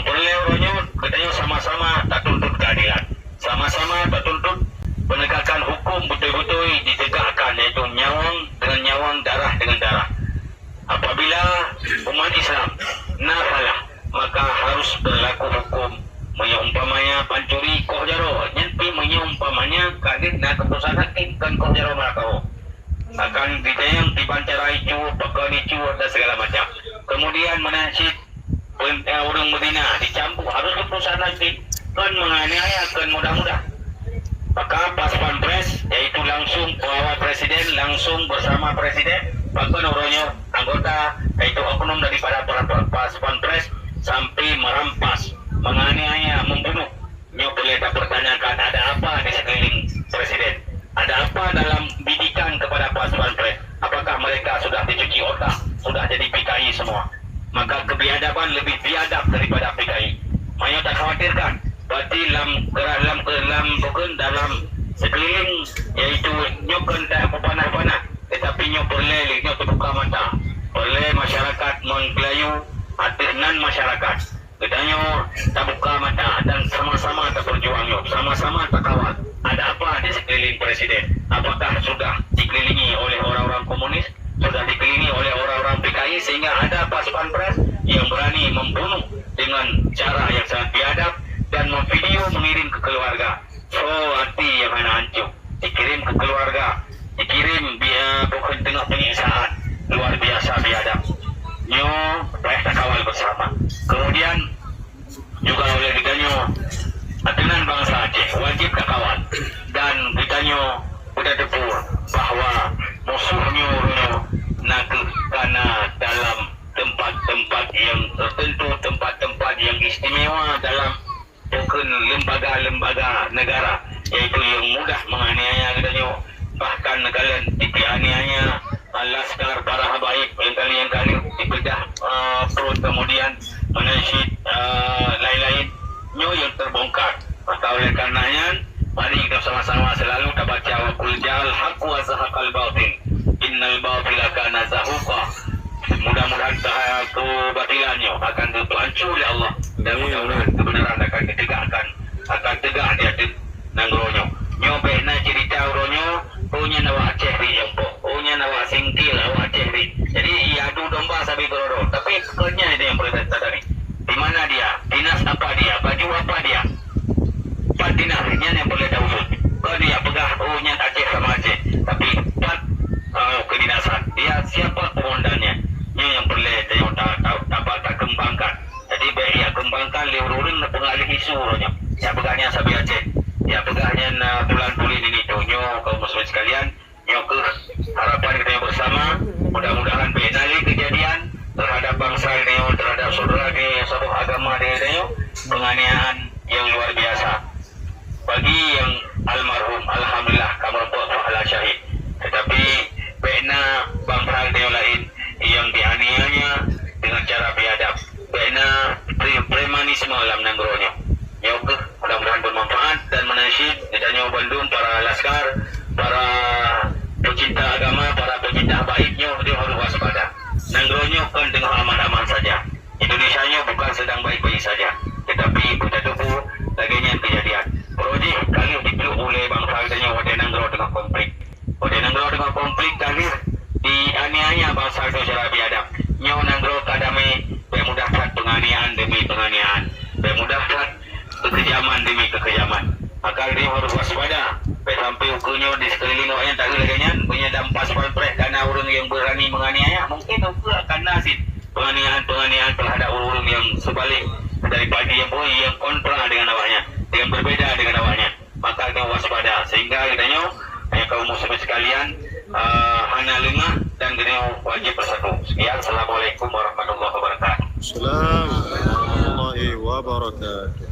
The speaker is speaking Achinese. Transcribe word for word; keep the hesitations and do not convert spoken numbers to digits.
Peureulée uroe nyoe geutanyoe sama-sama tatuntut keuadilan, sama-sama tatuntut penegakan hukum beutôi-beutôi ditegakkan, yaitu nyawöng dengan nyawöng, darah dengan darah. Apabila umat Islam na salah, maka harus berlaku hukum. Meunyoe umpamanya pancuri koh jaroe, nyan pih meunyoe umpamanya ka deuh na keuputusan hakim, kon koh jaroe meurakawoe. Akan ditanyong kiban cara icut, pakon icut, dan segala macam. Kemudian meunan cit pen-, eh, ureuëng beuzina dicambuk, harus keuputusan hakim, kon menganiaya, kon mudah-mudah. Maka Pas Pampres, yaitu langsung pengawal presiden, langsung bersama presiden, bahkan uroe nyoe anggota, yaitu oknum daripada para pa-, Pas Pampres, sampai merampas, menganiaya, membunuh. Nyoe peureulée tapertanyakan, ada apa di sekeliling presiden? Ada apa dalam bidikan kepada Pas Pampres? Apakah mereka sudah dicuci otak, sudah jadi P K I semua? Maka kebiadaban lebih biadab daripada P K I. Meunyoe takhawatirkan, berarti lam, lam, lam, bukan dalam sekeliling, yaitu nyoe kon dak peupanah-panah, tetapi nyoe peureulée lé, nyoe teubuka mata. Peureulée masyarakat Meulayu ateueh nan masyarakat. Geutanyoe tabuka mata dan sama-sama taperjuang nyoe, sama-sama takawal. Ada apa di sekeliling presiden? Apakah sudah dikelilingi oleh orang-orang komunis? Sudah dikelilingi oleh orang-orang P K I sehingga ada Pas Pampres yang berani membunuh dengan cara yang sangat biadab dan memvideo mengirim ke keluarga. Soe até nyang hana ancôk, dikirim keu keuluwarga, dikirim bi-, eh, bukon teungoh peunyiksaan luar biasa biadab. Nyoe payah takawal beusama. Kemudian juga oleh geutanyoe, ateunan bansa Aceh wajéb takawal dan geutanyoe beutateupeue bahwa musoh nyoe na kheueh kana dalam tempat-tempat yang tertentu, tempat-tempat yang istimewa dalam bukon lembaga-lembaga negara, yaitu yang mudah menganiaya geutanyoe, bahkan neukalon dianiaya laskar para habaib yang kali-yang kali dipeudah, eh, perut, kemudian meunan cit, eh, lain-lain. Nyoe yang terbongkar. Maka oleh karena nyan, mari kita sama-sama selalu tabaca, "Wa qul ja'al haqq wa zahaqal batil, innal batila kana zahuqa." Mudah-mudahan kebatilan nyoe akan geupeuhanco lé Allah dan mudah-mudahan kebenaran akan ditegakkan, akan tegak di ateueh nanggroe nyoe. Nyoe bék na cerita uroe nyoe, oh nyan awak Aceh ri nyang poh, oh nyan awak singkil, awak Aceh ri. Jadi, ia adu domba sabe keudroe-droe. Tapi kon nyan nyang perlu tadi. Di mana dia? Dinas apa dia? Baju apa dia? Pat dinas nyan nyang peureulée tausut. Kon dia peugah, "Oh, nyan Aceh sama Aceh." Tapi pat, eh, kedinasan. Dia siapa komandannya? Nyoe nyang peureulée tanyoe ta-, ta-, ta-, takeumbangkan. Jadi, bék jak keumbangkan lé ureuëng-ureuëng neupeungalih isu uroe nyoe. Jak peugah nyan sabe Aceh. Jak peugah nyan, eh, bulan buleuen ini tu. Nyoe kaum muslimin sekalian, nyoe kheueh harapan geutanyoe bersama, mudah-mudahan bék na lé keujadian terhadap bansa geutanyoe, terhadap syedara geutanyoe, saboh agama geutanyoe, penganiayaan yang luar biasa. Bagi yang almarhum, alhamdulillah, ka meurumpok pahala syahid. Tetapi, bék na bansa geutanyoe laén yang dianiayanya dengan cara biadab. Bék na pre-, premanisme lam nanggroe nyoe. Nyoe kheueh mudah-mudahan bermanfaat dan meunan cit geutanyoe bandum para laskar, para pecinta agama, para pecinta habaib nyoe, nyoe harus waspada. Nanggroe nyoe kon teungoh aman-aman saja. Indonesia nyoe bukan sedang baik-baik saja, tetapi beutateupeue lagée nyan keujadian. Uroe jih ka lheueh jiplueng ulée bansa geutanyoe watée nanggroe teungoh konflik. Watée nanggroe teungoh konflik ka lheueh dianiaya bansa geutanyoe secara biadab. Nyoe nanggroe ka damé, bék mudah that penganiayaan demi penganiayaan. Bék mudah that keukejaman demi keukejaman. Maka geutanyoe harus waspada. Bék sampai ukeue nyoe di sekelileng awaknyan taeu lagée nyan, meunyoe lam Pas Pampres kana ureuëng nyang beurani menganiaya, mungkin ukeue akan na cit penganiayaan-penganiayaan terhadap ureuëng-ureuëng nyang seubalik daripada nyang, nyang kontra dengan awaknyan, nyang berbeda dengan awaknyan. Maka geutanyoe waspada sehingga geutanyoe, eh, kaum muslimin sekalian, eh, hana leungah dan geutanyoe wajéb bersatu. Sekian, Assalamualaikum warahmatullahi wabarakatuh. Assalamualaikum warahmatullahi wabarakatuh.